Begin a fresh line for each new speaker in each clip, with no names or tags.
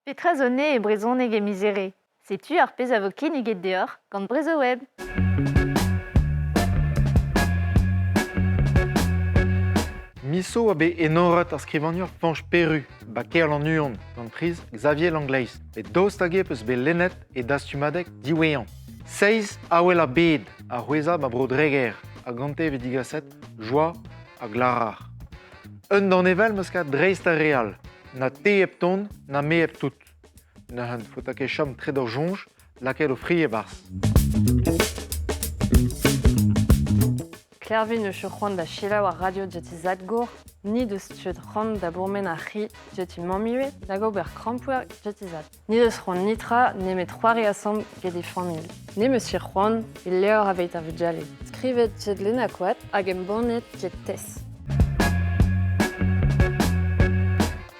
Petra zo ne e brezhoneg e miz Here? Setu ar pezh a vo kinniget deoc'h gant Brezhoweb.
Miso a bet enoret ar skrivagner Fañch Peru ba kêr Lannuon gant priz Xavier Langleiz. Met daoust hag eo peus bet lennet e dastumadeg diwezhañ. Seizh awel ar bed a c'hwezhañ ma bro Dreger ha gante e vez digaset joa ha glac'har. Un danevell 'm eus kavet dreist ar re all. Na te hep ton, na me hep tout. Neuze ne faota ket chom tre d'hor soñj, lakaet o fri e-barzh.
Klervi neus c'hoant da selaou ar radio diouzh Zadgour, ni deus tud c'hoant da bourmen ar c'hi diouzh mamm ivez, da ober krampouezh diouzh zad. Ni deus c'hoant nitra nemet c'hoari asambl get e familh. Ne meus ket c'hoant e levr aveit ar vugale. Skrivet get Lena Koad hag embannet get Tess.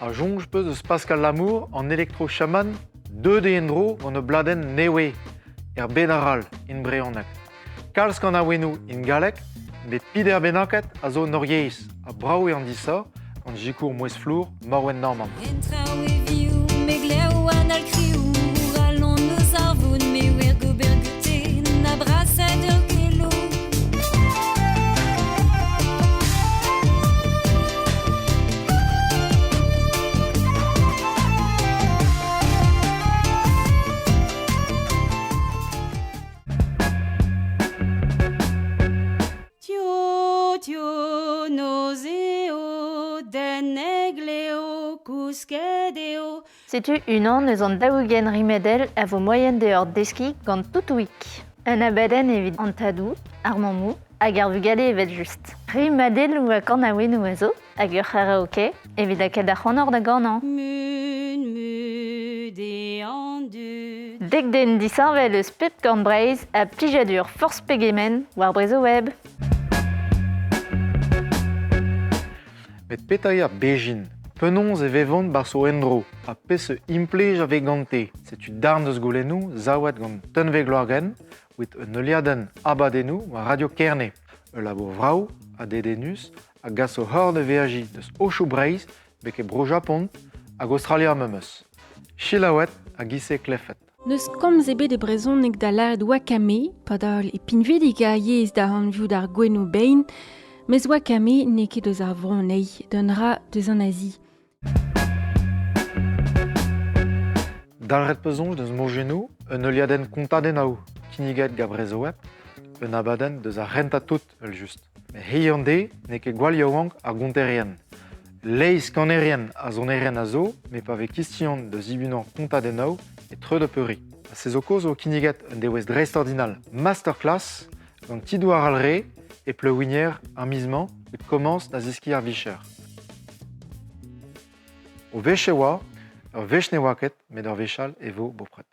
Ar soñj 'peus eus Pascal Lamour, an elektro-chaman, deuet eo en-dro gant ur bladenn nevez, er bed arall, in brezhoneg. Kalz kanaouennoù in galleg, met pider bennaket a zo 'n hor yezh, ha brav eo an disoc'h gant sikour mouezh flour Morwenn Normand.
Tio, tio, noz eo, den egleo, kousket eo.
Setu unan eus an 40 rimedell a vo moaien deoc'h deskiñ gant Toutouig. Un abadenn evit an tadoù, ar mammoù hag ar vugale evel-just. Rimadelloù ha kanaouennoù a zo, hag ur c'haraoke evit lakaat ac'hanoc'h da ganañ.
Mun, mud e an dud.
Dek den disheñvel eus pep korn Breizh ha plijadur forzh pegement war Brezhoweb.
Met petra eo ar bezhin? Penaos e vevont 'barzh o endro ha peseurt implij a vez gante? Setu darn eus goulennoù savet gant Tunvezh Gloagen evit un heuliadenn abadennoù war Radio Kerne. Ul labour vrav ha dedennus a gaso hor da veajiñ deus Aochou Breizh betek Bro-Japon hag Aostralia memes. Selaouet hag ise klefet.
N'eus komz ebet e brezhoneg da lâret wakame, padal e pinvidik ar yezh da anviout ar gouennoù bein, mes wakame n'eo ket eus ar vro anezhi, d'un ra deus an Azi.
Dalc'het 'peus soñj deus mojennoù un heuliadenn kontadennoù kinniget gant Brezhoweb, un abadenn deus ar rentañ tout evel-just. Met hiziv-an-deiz n'eo ket gwall yaouank ar gonterien. Leizh kanerien ha sonerien a zo, met pa vez kistion da zibunañ kontadennoù e treu da peuriñ. Ha se zo kaoz eo kinniget un devezh dreistordinal masterclass gant Ti-Douar Alre e Pleuwigner ar miz-mañ evit komañs da zeskiñ ar vicher. O wech e oa, ur wech ne oa ket, met ur wech all e vo bopred.